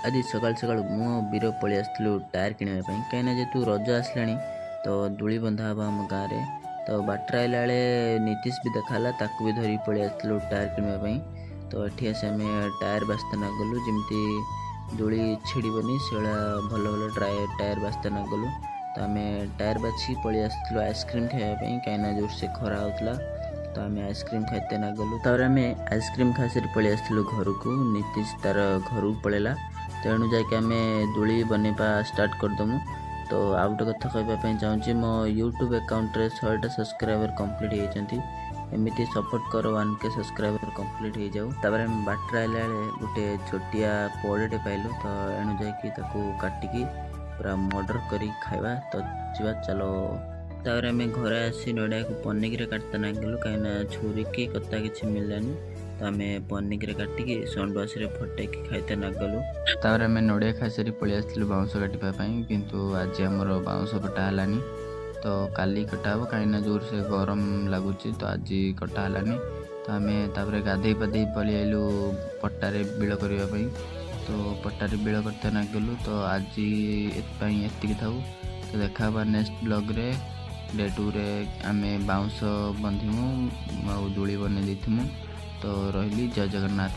ଆଜି ସକାଳୁ ସକାଳୁ ମୁଁ ଆଉ ବୀର ପଳେଇ ଆସିଥିଲୁ ଟାୟାର କିଣିବା ପାଇଁ, କାହିଁକିନା ଯେହେତୁ ରଜ ଆସିଲାଣି ତ ଦୋଳି ବନ୍ଧା ହେବ ଆମ ଗାଁରେ। ତ ବାଟରେ ଆଇଲା ବେଳେ ନୀତିଶ ବି ଦେଖା ହେଲା, ତାକୁ ବି ଧରିକି ପଳେଇ ଆସିଥିଲୁ ଟାୟାର କିଣିବା ପାଇଁ। ତ ଏଠି ଆସି ଆମେ ଟାୟାର ବାଛିତେ ଗଲୁ, ଯେମିତି ଦୋଳି ଛିଡ଼ିବନି ସେଇଭଳିଆ ଭଲ ଭଲ ଟାୟାର ବାଛିତେ ଗଲୁ। ତ ଆମେ ଟାୟାର ବାଛିକି ପଳେଇ ଆସିଥିଲୁ ଆଇସ୍କ୍ରିମ୍ ଖାଇବା ପାଇଁ, କାହିଁକିନା ଜୋରସେ ଖରା ହେଉଥିଲା। ତ ଆମେ ଆଇସ୍କ୍ରିମ୍ ଖାଇତେ ଗଲୁ। ତାପରେ ଆମେ ଆଇସ୍କ୍ରିମ୍ ଖାଇସାରି ପଳେଇ ଆସିଥିଲୁ ଘରକୁ। ନୀତିଶ ତାର ଘରକୁ ପଳେଇଲା। ତେଣୁ ଯାଇକି ଆମେ ଦୋଳି ବନେଇବା ଷ୍ଟାର୍ଟ କରିଦେମୁ। ତ ଆଉ ଗୋଟେ କଥା କହିବା ପାଇଁ ଚାହୁଁଛି, ମୋ ୟୁଟ୍ୟୁବ୍ ଆକାଉଣ୍ଟରେ 100ଟା ସବସ୍କ୍ରାଇବର୍ କମ୍ପ୍ଲିଟ୍ ହେଇଯାଇଛନ୍ତି। ଏମିତି ସପୋର୍ଟ କର, 1K subscriber complete ହେଇଯାଉ। ତାପରେ ଆମେ ବାଟରେ ଆଇଲା ବେଳେ ଗୋଟେ ଛୋଟିଆ ପୋଡ଼ଟେ ପାଇଲୁ। ତ ଏଣୁ ଯାଇକି ତାକୁ କାଟିକି ପୁରା ମର୍ଡ଼ର କରିକି ଖାଇବା। ତ ଯିବା ଚାଲ। ତାପରେ ଆମେ ଘରେ ଆସି ନଡ଼ିଆକୁ ପନିକିରେ କାଟିତେ ଲାଗିଲୁ, କାହିଁକିନା ଛୁରୀ କି କତା କିଛି ମିଳିଲାନି। ତ ଆମେ ପନିକିରେ କାଟିକି ସଣ୍ଡୁଆସିରେ ଫଟେଇକି ଖାଇତେ ଲାଗିଲୁ। ତାପରେ ଆମେ ନଡ଼ିଆ ଖାଇସାରି ପଳେଇ ଆସିଥିଲୁ ବାଉଁଶ କାଟିବା ପାଇଁ, କିନ୍ତୁ ଆଜି ଆମର ବାଉଁଶ କଟା ହେଲାନି। ତ କାଲି କଟା ହେବ, କାହିଁକିନା ଜୋରସେ ଗରମ ଲାଗୁଛି, ତ ଆଜି କଟା ହେଲାନି। ତ ଆମେ ତାପରେ ଗାଧେଇ ପାଧେଇ ପଳେଇ ଆଇଲୁ ପଟାରେ ବିଳ କରିବା ପାଇଁ। ତ ପଟାରେ ବିଳ କରିତେ ଲାଗିଲୁ। ତ ଆଜି ପାଇଁ ଏତିକି ଥାଉ। ତ ଦେଖା ହେବା ନେକ୍ସଟ ବ୍ଲଗ୍ରେ। ଡେ 2ରେ ଆମେ ବାଉଁଶ ବନ୍ଧିମୁ ଆଉ ଦୋଳି ବନେଇ ଦେଇଥିମୁ। ତ ରହିଲି, ଜୟ ଜଗନ୍ନାଥ।